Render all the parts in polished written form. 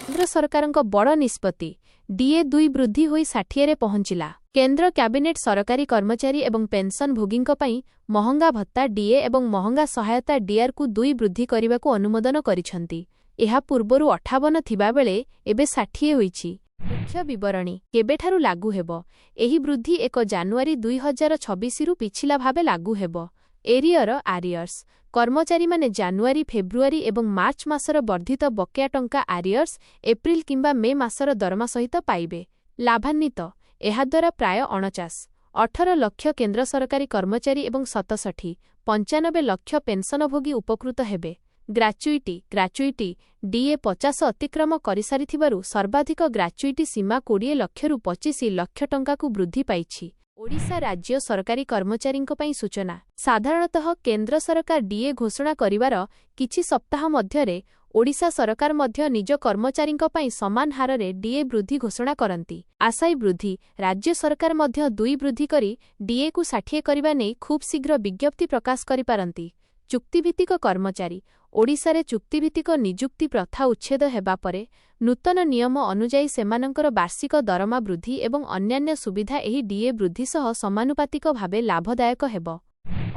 କେନ୍ଦ୍ର ସରକାରଙ୍କ ବଡ଼ ନିଷ୍ପତ୍ତି, ଡିଏ ଦୁଇ ବୃଦ୍ଧି ହୋଇ 60ରେ ପହଞ୍ଚିଲା। କେନ୍ଦ୍ର କ୍ୟାବିନେଟ୍ ସରକାରୀ କର୍ମଚାରୀ ଏବଂ ପେନ୍ସନଭୋଗୀଙ୍କ ପାଇଁ ମହଙ୍ଗା ଭତ୍ତା, ଡିଏ ଏବଂ ମହଙ୍ଗା ସହାୟତା, ଡିଆର୍କୁ ଦୁଇ ବୃଦ୍ଧି କରିବାକୁ ଅନୁମୋଦନ କରିଛନ୍ତି। ଏହା ପୂର୍ବରୁ 58 ଥିବାବେଳେ ଏବେ 60 ହୋଇଛି। ମୁଖ୍ୟ ବିବରଣୀ, କେବେଠାରୁ ଲାଗୁ ହେବ? ଏହି ବୃଦ୍ଧି 1 ଜାନୁଆରୀ 2026ରୁ ପିଛିଲା ଭାବେ ଲାଗୁ ହେବ। ଏରିୟର, ଆରିୟର୍ସ। କର୍ମଚାରୀମାନେ ଜାନୁଆରୀ, ଫେବୃଆରୀ ଏବଂ ମାର୍ଚ୍ଚ ମାସର ବର୍ଦ୍ଧିତ ବକେୟା ଟଙ୍କା, ଆରିୟର୍ସ, ଏପ୍ରିଲ କିମ୍ବା ମେ ମାସର ଦରମା ସହିତ ପାଇବେ। ଲାଭାନ୍ୱିତ: ଏହାଦ୍ୱାରା ପ୍ରାୟ 49. 18 ଲକ୍ଷ କେନ୍ଦ୍ର ସରକାରୀ କର୍ମଚାରୀ ଏବଂ 67. 95 ଲକ୍ଷ ପେନ୍ସନଭୋଗୀ ଉପକୃତ ହେବେ। Gratuity, gratuity. ଡିଏ 50 ଅତିକ୍ରମ କରିସାରିଥିବାରୁ ସର୍ବାଧିକ ଗ୍ରାଚୁଇଟି ସୀମା 20 ଲକ୍ଷରୁ 25 ଲକ୍ଷ ଟଙ୍କାକୁ ବୃଦ୍ଧି ପାଇଛି। ଓଡ଼ିଶା ରାଜ୍ୟ ସରକାରୀ କର୍ମଚାରୀଙ୍କ ପାଇଁ ସୂଚନା: ସାଧାରଣତଃ କେନ୍ଦ୍ର ସରକାର ଡିଏ ଘୋଷଣା କରିବାର କିଛି ସପ୍ତାହ ମଧ୍ୟରେ ଓଡ଼ିଶା ସରକାର ମଧ୍ୟ ନିଜ କର୍ମଚାରୀଙ୍କ ପାଇଁ ସମାନ ହାରରେ ଡିଏ ବୃଦ୍ଧି ଘୋଷଣା କରନ୍ତି। ଆଶାୟୀ ବୃଦ୍ଧି: ରାଜ୍ୟ ସରକାର ମଧ୍ୟ ଦୁଇ ବୃଦ୍ଧି କରି ଡିଏକୁ 60 କରିବା ନେଇ ଖୁବ୍ ଶୀଘ୍ର ବିଜ୍ଞପ୍ତି ପ୍ରକାଶ କରିପାରନ୍ତି। ଚୁକ୍ତିଭିତ୍ତିକ କର୍ମଚାରୀ: ଓଡ଼ିଶାରେ ଚୁକ୍ତିଭିତ୍ତିକ ନିଯୁକ୍ତି ପ୍ରଥା ଉଚ୍ଛେଦ ହେବା ପରେ ନୂତନ ନିୟମ ଅନୁଯାୟୀ ସେମାନଙ୍କର ବାର୍ଷିକ ଦରମା ବୃଦ୍ଧି ଏବଂ ଅନ୍ୟାନ୍ୟ ସୁବିଧା ଏହି ଡିଏ ବୃଦ୍ଧି ସହ ସମାନୁପାତିକ ଭାବେ ଲାଭଦାୟକ ହେବ।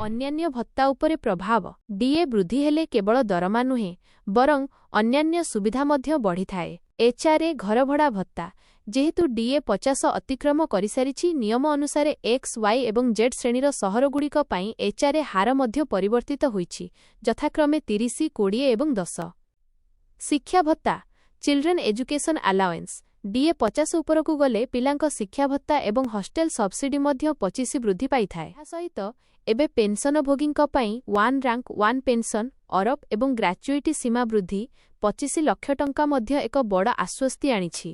ଅନ୍ୟାନ୍ୟ ଭତ୍ତା ଉପରେ ପ୍ରଭାବ: ଡିଏ ବୃଦ୍ଧି ହେଲେ କେବଳ ଦରମା ନୁହେଁ, ବରଂ ଅନ୍ୟାନ୍ୟ ସୁବିଧା ମଧ୍ୟ ବଢ଼ିଥାଏ। ଏଚ୍ଆର୍ଏ, ଘରଭଡ଼ା ଭତ୍ତା: ଯେହେତୁ ଡିଏ 50 ଅତିକ୍ରମ କରିସାରିଛି, ନିୟମ ଅନୁସାରେ ଏକ୍ସ, ୱାଇ ଏବଂ ଜେଡ୍ ଶ୍ରେଣୀର ସହରଗୁଡ଼ିକ ପାଇଁ ଏଚ୍ଆର୍ଏ ହାର ମଧ୍ୟ ପରିବର୍ତ୍ତିତ ହୋଇଛି, ଯଥାକ୍ରମେ 30, 20 ଏବଂ 10। ଶିକ୍ଷା ଭତ୍ତା, ଚିଲଡ୍ରେନ୍ ଏଜୁକେସନ୍ ଆଲାୱେନ୍ସ: ଡିଏ 50 ଉପରକୁ ଗଲେ ପିଲାଙ୍କ ଶିକ୍ଷା ଭତ୍ତା ଏବଂ ହଷ୍ଟେଲ ସବସିଡି ମଧ୍ୟ 25 ବୃଦ୍ଧି ପାଇଥାଏ। ଏହା ସହିତ ଏବେ ପେନ୍ସନଭୋଗୀଙ୍କ ପାଇଁ ୱାନ୍ ରାଙ୍କ ୱାନ୍ ପେନ୍ସନ୍, ଅରପ ଏବଂ ଗ୍ରାଚୁଇଟି ସୀମା ବୃଦ୍ଧି 25 ଲକ୍ଷ ଟଙ୍କା ମଧ୍ୟ ଏକ ବଡ଼ ଆଶ୍ୱସ୍ତି ଆଣିଛି।